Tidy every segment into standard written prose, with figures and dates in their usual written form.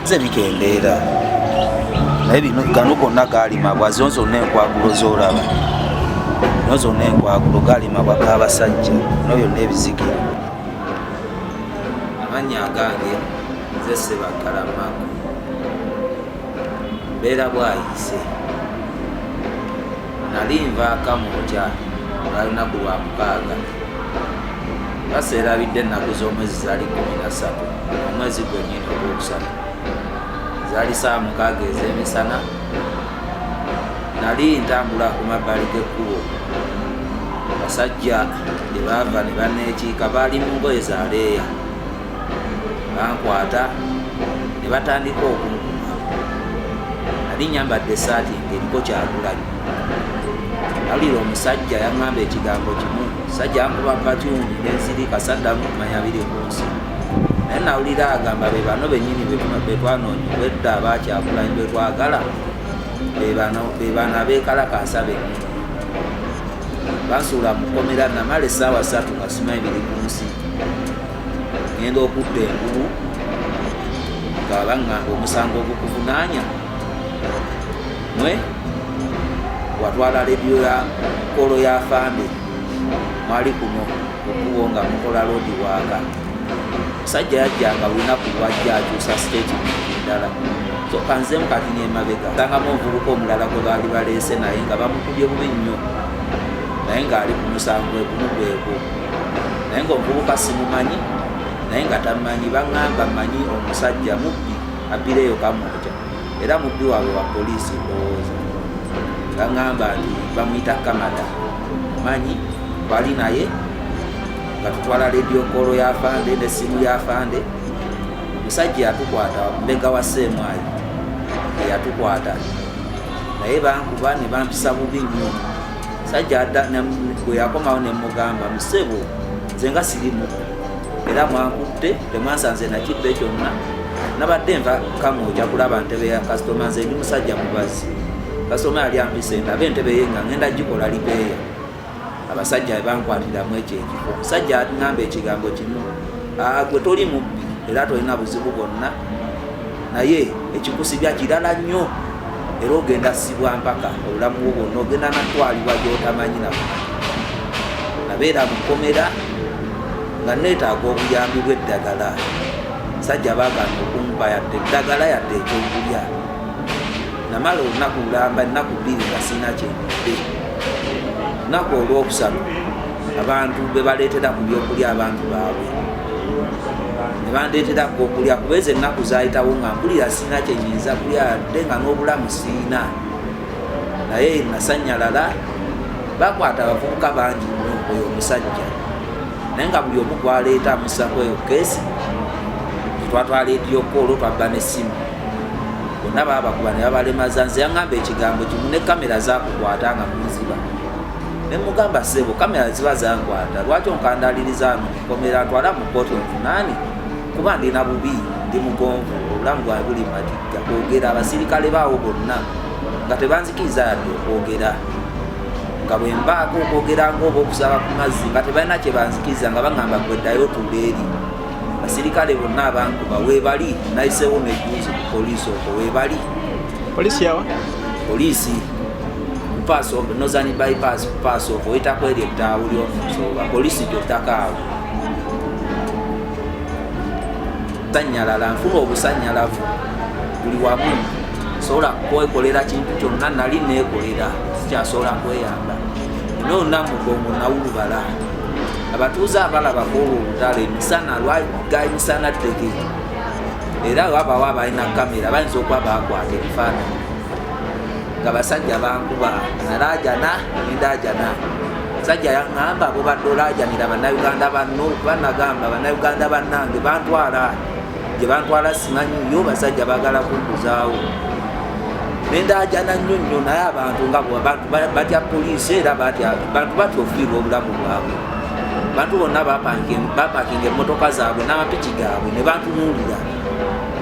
Ze bikendeera, naye bino gano gonna gaali mabwa. Zino zonna enkwagulo z'olaba, zino zonna enkwagulo gaali mabwa g'abasajja, no yonna ebizigiro. Amannya agange nze Ssebaggala Mako, mbeera Bwayiise. Nali nva Kamwokya lwa lunaku lwa mukaaga, nga seerabidde ennaku z'omwezi zaali 13 omwezi gwennyini ogwokusatu, zaali saawa 6 ez'emisana. Nali ntambula ku mabbali g'ekkubo, basajja gye baava ne banneekiika, baali mu ngoye za leeya, bankwata ne batandika okunkuba. Nali nyambadde essaati ng'eriko Kyagulanyi. Nawulira omusajja yaŋŋamba ekigambo kimu, musajja ankuba patyuni nenzirika, saddamu kumanya biri ku nsi. Naye nawulira agamba, be bano bennyini betwanoonya obwedda, abakyagulanyi betwagala, be bano abeekalakaasa bennyini. Bansuula mu kkomera, namala essaawa 3 nga simanyi biri ku nsi. Ngenda okudda engulu nga baŋŋamba omusango ogukuvunaanya mwe watwala lediyo ya kolo ya fande, mwali kuno kukubo nga mukola loodi waaka. Musajja yajjanga buli lunaku lwajja akyusa statement endala. Soka nzemu kati nemabega sangamu omuvubuka omulala gwe baali baleese, naye nga bamukubye bubi nnyo, naye ng'ali ku musango egumu gwegwo, naye ng'omuvubuka simumanyi, naye nga tammanyi. Baŋŋamba mmanyi omusajja mubbi abbireeyo Kamwokya, era mubbi waabwe wa poliisi ndowooza. Baŋŋamba nti bamuyita Kamada, manyi twali naye nga tutwala lediyo kolo ya fande n'essimu ya fande. Omusajja yatukwata mbega wa Seemwayi eyatukwata, naye bankuba ne bampisa bubi nnyo. Sajja bwe yakomawo ne mugamba, musebo, nze nga siri mubbi, era mwankutte temwansanze nakibbe kyonna. Nabadde nva Kamwokya kulaba ntebe ya kasitoma, nze ndi musajja mubazi, kasitoma yali ampise ndabe entebe ye nga ngenda gikola lipeeya. Abasajja be bankwatiramu ekyo ekifo. Omusajja aŋŋamba ekigambo kimu, gwe toli mubbi era tolina buzibu bwonna, naye ekikusibya kirala nnyo, era ogenda sibwa mpaka obulamu bwo bwonna, ogenda natwalibwa gy'otamanyi. Nakumanya nabeera mu kkomera nga neetaaga obuyambi bw'eddagala. Sajja baagaana okumpa yadde eddagala yadde ekyokulya. Namala olunaku lulamba, ennaku 2 nga sirina kyendidde. Lunaku olwokusatu abantu be baleetera ku byokulya, abantu baabwe ne bandeetera okulya, kuba ezo ennaku zaayitawo nga mpulira sirina kyenyinza kulya yadde nga n'obulamu siina. Naye nasanyalala. Bakwata abavubuka bangi nnyo oyo omusajja, naye nga buli omu gwaleeta amussako eyo keesi. Twatwala ediyoko olwo twabba n'essimu, bonna baabakuba ne babalemaza. Nze yaŋŋamba ekigambo kimu, ne kamera zakukwata nga munziba. Ne mugamba, ssebo, kamera ziba zankwata, lwaki onkandaliriza ano mukomera? Ntwala mu kkooti onvunaani, kuba ndina bubi, ndi mugonvu, obulamu bwange buli matigga kwogera. Abasirikale baawo bonna nga tebanzikiriza yadde okwogera, nga bwe mbaako okwogera ngaoba okusaba ku mazzi nga tebalina kye banzikiriza, nga baŋŋamba gwe ddayo otuula eri. Basirikale bonna abankuba weebali, nayiseewo nejjuuzi ku poliisi okwo weebali. Poliisi yawa? Poliisi ku pass of Northern Bypass, ku pass of oyitako eri ettaawo ly'omunsooba, poliisi gyottako awo. Sanyalala, nfuna obusanyalavu buli wamu, sobola kwekolera kintu kyonna. Nali neekolera, sikyasobola kweyamba. Nonna mugongo nawulubala. Abatuuze abalabako olwo olutalo emisana lwaga emisana tteke, era wabawo abalina kamera bayinza okuba bakwata ebifaananyi nga basajja bankuba. Nalaajana nendaajana. Musajja yaŋŋamba, bobadde olaajanira bannayuganda banno, kuba nagamba bannayuganda bannange bantwala gye bantwala simanyiyo, basajja baagala kunkuzaawo. Nendaajana nnyo nnyo, naye abantu nga bantu batya poliisi, era bantu batya ofiirwa obulamu bwabwe. Bantu bonna bapakinga emmotoka zaabwe n'amapiki gaabwe ne bantunuulira.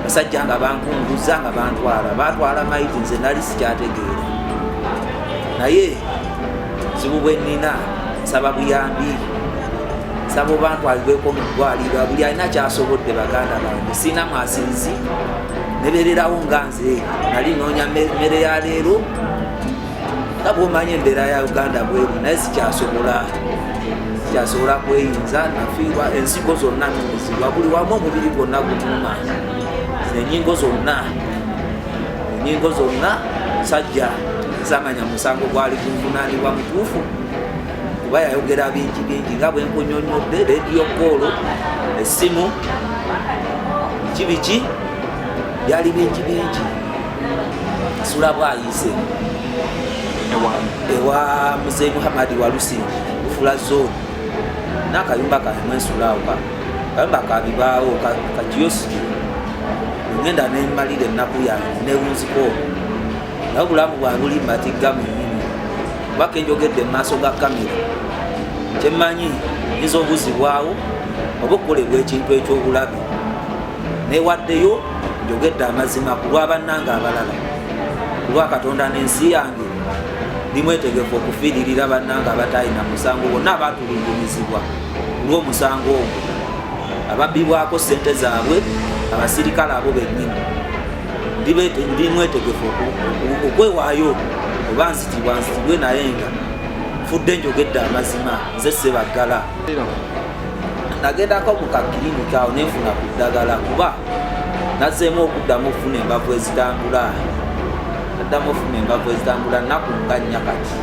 Basajja nga bankunguza nga bantwala, batwala mayiti, nze nali sikyategeera. Naye zibu bwe nnina, nsaba buyambi, nsaba oba ntwalibweko mu ddwaliro, buli alina kyasobodde. Baganda bange, sirina mwasirizi. Nebeererawo nga nze nali noonya mmere ya leero, nga bwomanyi embeera ya Uganda bweri, naye sikyasobola kweyinza. Nafiirwa ensigo zonna, numizibwa buli wamu, omubiri gwonna gunuma, enyingo zonna, enyingo zonna. Sajja samanya musango gwali gunvunanibwa mutuufu, kuba yayogera bingi bingi nga bwenkunyonyodde, radio call, essimu, biki biki, byali bingi bingi. Sula bwayise ewa Muzeyi Muhammadi Walusimbi, Bufula Zone, n'akayumba kange mwensulaawo, kayumba kabibaawo kakiyosiki. Ngenda nemalira ennaku yange newunziko, naye obulamu bwange buli matigga mwennyini, kuba kenjogedde mu maaso ga kamera kyemmanyi nyinza obuzibwawo oba okukolebwa ekintu ekyobulabe. Newaddeyo njogedde amazima ku lwa bannange abalala, ku lwa Katonda n'ensi yange. Ndi mwetegefu okufiiririra bannange abataalina musango bonna abatulugunyizibwa ku lw'omusango ogwo, ababbibwako ssente zaabwe abasirikale abo bennyini. Ndi mwetegefu okwewaayo, oba nzitibwa nzitibwe, naye nga nfudde njogedde amazima. Nze Sebaggala. Nagendako mu kakirinika awo nenfuna ku ddagala, kuba nazzeemu okuddamu okufuna embavu ezitambula. Naddamu okufuna embavu ezitambula nnaku nga 4 kati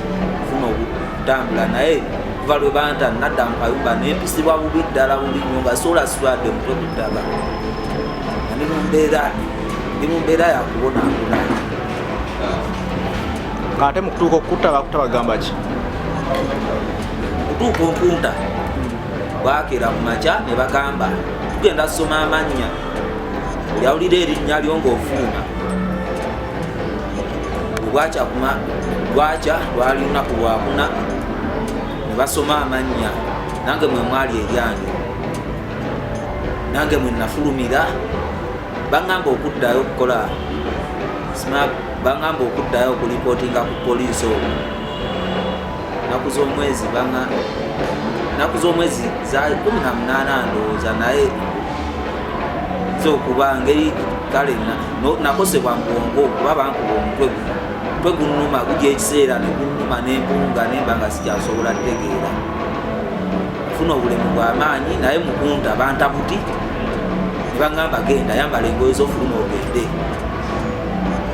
nfuna okutambula, naye kuva lwe banta nadda mu kayumba nempisibwa bubi ddala, bubi nnyo, nga sola swadde mutwe ku ttaka. Ndi mu mbeera yakubonaabona. Ate mu kutuuka okukutta, bakutta bagamba ki? Kutuuka okunta, bwakeera ku makya ne bagamba tugenda soma amannya, yawulira erinnya lyo ng'ofuluma. Bwakya lwali lunaku lwakuna, ne basoma amannya, nange mwe mwali eryange, nange mwe nafulumira. Baŋŋamba okuddayo okukola, baŋŋamba okuddayo okulipootinga ku poliisi okwo. Naku z'omwezi za 18 ndowooza, naye okuba ngeri kale nakosebwa mu bwongo, kuba bankuba omutwe guno, omutwe gunnuma, gujja ekiseera ne gunnuma nempunga nemba nga sikyasobola kutegeera, nfuna obulemu bw'amaanyi. Naye mukunta banta buti ne baŋŋamba genda yambala engoye z'ofuluma ogende.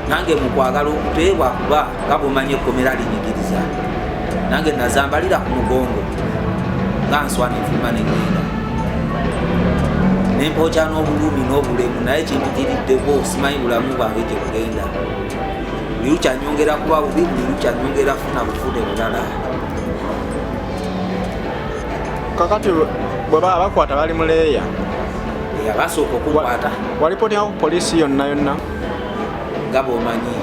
Nange mukwagala okuteebwa, kuba nga bwomanyi ekkomera linyigiriza, nange nazambalira ku mugongo nga nswa nenfuluma negenda nempokya n'obulumi n'obulemu, naye kimpitiriddeko. Simanyi bulamu bwange gye bugenda. Buli lukya nyongera kuba bubi, buli lukya nyongera funa bufune bulala. Kakati bwe baba bakwata bali muleeya? Abasooka okukwata. Walipootinga ku poliisi yonna yonna? Nga bwomanyi,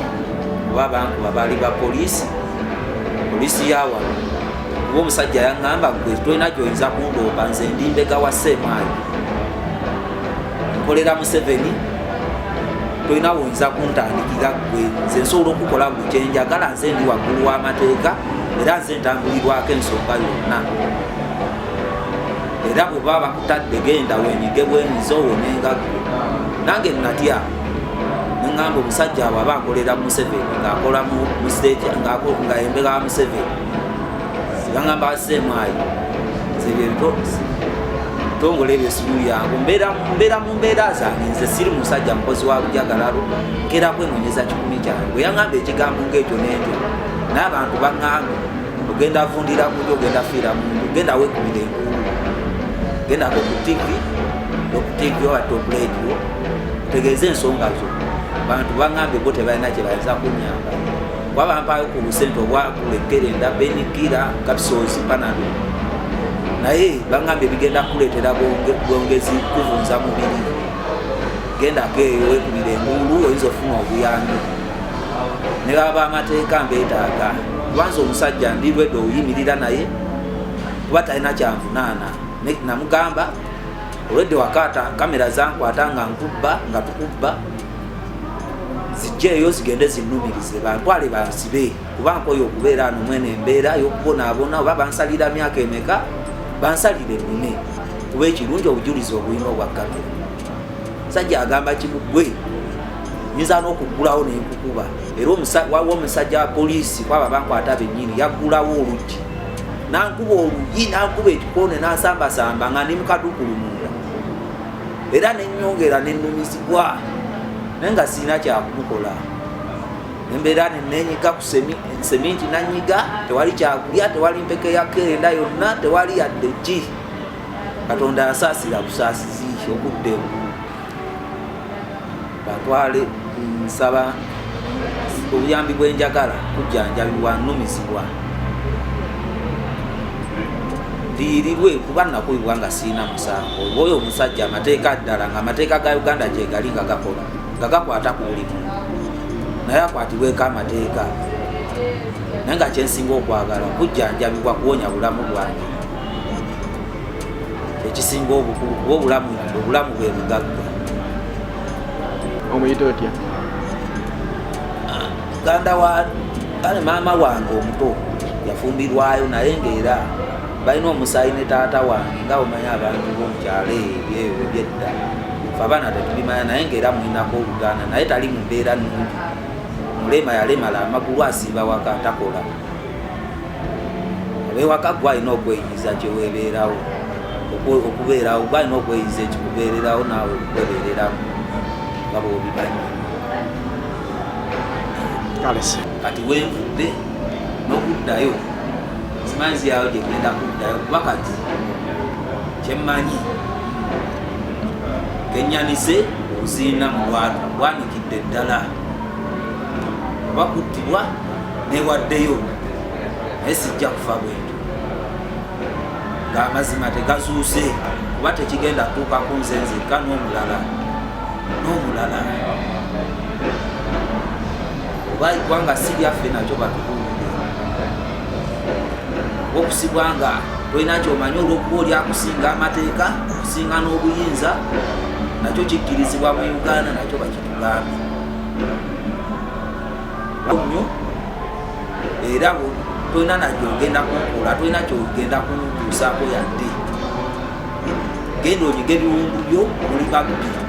kuba bankuba baali ba poliisi, poliisi yawano, kuba omusajja yaŋŋamba, gwe tolina gyoyinza kundoopa, nze ndi mbega wa Seemaayi, nkolera Museveni, tolina woyinza kuntandikira gwe, nze nsobola okukola buli kyenjagala, nze ndi waggulu w'amateeka, era nze ntambulirwako ensonga yonna, era bwe baba bakutadde genda wenyige bwenyiza owonenga ggwe. Nange natya, neŋŋamba omusajja abo aba akolera Museveni, ng'akola mu state, nga embega wa Museveni, baŋŋamba Seemwayi, nze byebito bitongole ebyo siri byangu, mbeera mu mbeera zange, nze siri musajja mukozi wa bujagalalo, nkeera kwenonyeza 100 kyange. Bwe yaŋŋamba ekigambo ng'ekyo nentya, naye abantu baŋŋamba ogenda vundira munju, ogenda fiira munju, genda weekubira enkuulu, gendako ku TV, ku TV oba Top Radio, tegeeza ensonga zo. Bantu baŋŋambye bo tebalina kye bayinza kunnyamba, kuba bampaayo ku busente obwagula ekkerenda, benikira, capsules, Panado, naye baŋŋambye bigenda kukuleetera bwongezi kuvunza mubiri, gendako eyo weekubira enguulu oyinza ofuna obuyambi. Ne baba amateeka mbeetaaga, kubanza omusajja ndi lwedde oyimirira naye, kuba talina kyanvunaana. Namugamba olwedde wakaata kamera zankwata nga nkubba, nga tukubba, zijjeeyo zigende zinnumirize, bantwale bansibe, kuba nkoye okubeera ano mwene embeera y'okubonaabona. Oba bansalira myaka emeka, bansalire ennume, kuba ekirungi obujulizi obulina obwa kamera. Musajja agamba kimu, gwe Nyinza n'okuggulawo nenkukuba. Era waliwo omusajja wa poliisi kwaba bankwata bennyini, yaggulawo oluggi nankuba oluyi, nankuba ekikoone, nansambasamba nga ndi mukadukulu munda, era nenyongera nenumizibwa, naye nga sirina kyakumukola. Nembeera nenenyiga ku seminti, nanyiga, tewali kyakulya, tewali mpeke ya kerenda yonna, tewali yadde ki. Katonda yasaasira busaasizi okudda engulu. Batwale, nsaba obuyambi bwenjagala kujjanjabibwa, nnumizibwa, ndiyirirwe, kuba nakubibwa nga sirina musango. Oba oyo omusajja, amateeka ddala nga amateeka ga Uganda gyegali nga gakola, nga gakwata ku buli muntu, naye akwatibweko amateeka. Naye nga kyensinga okwagala kujjanjabibwa, kuwonya bulamu bwange, ekisinga obukulu, kuba obulamu bwe bugagga. Omuyita otya? Muganda wa kale maama wange omuto yafumbirwayo, naye ngaera balina omusaayi ne taata wange. Nga omanyi abantu b'omukyalo ebyo ebyedda, fe abaana tetubimanya, naye ngaera mulinako oluganda, naye tali mu mbeera nnungi. Mulema, yalemala amagulu, asiiba waka, takola. Abewaka gwe alina okweyiza kyewebeerawo, okubeerawo gwe alina okweyiza ekikubeererawo, naawe okwebeereramu nga bwobimanyi. Kati wenvudde n'okuddayo simanyi ziyawo gyegenda kuddayo, kuba kati kyemmanyi kenyanise obuziina mu lwatu bwanikidde ddala, oba kuttibwa newaddeyo, naye sijja kufa bwentyo ng'amazima tegazuuse, kuba tekigenda kutuuka ku nze nzekka, n'omulala n'omulala. Oba eggwanga si lyaffe, nakyo batubuulire. Okusibwa nga tolina kyomanyi olw'okuba oli akusinga amateeka, okusinga n'obuyinza, nakyo kikkirizibwa mu Uganda, nakyo bakitugambe nnyo. Era tolina nagyogenda kunkola, tolina kyogenda kuntuusaako yadde. Genda onyige ebiwundu byo, muli babbi.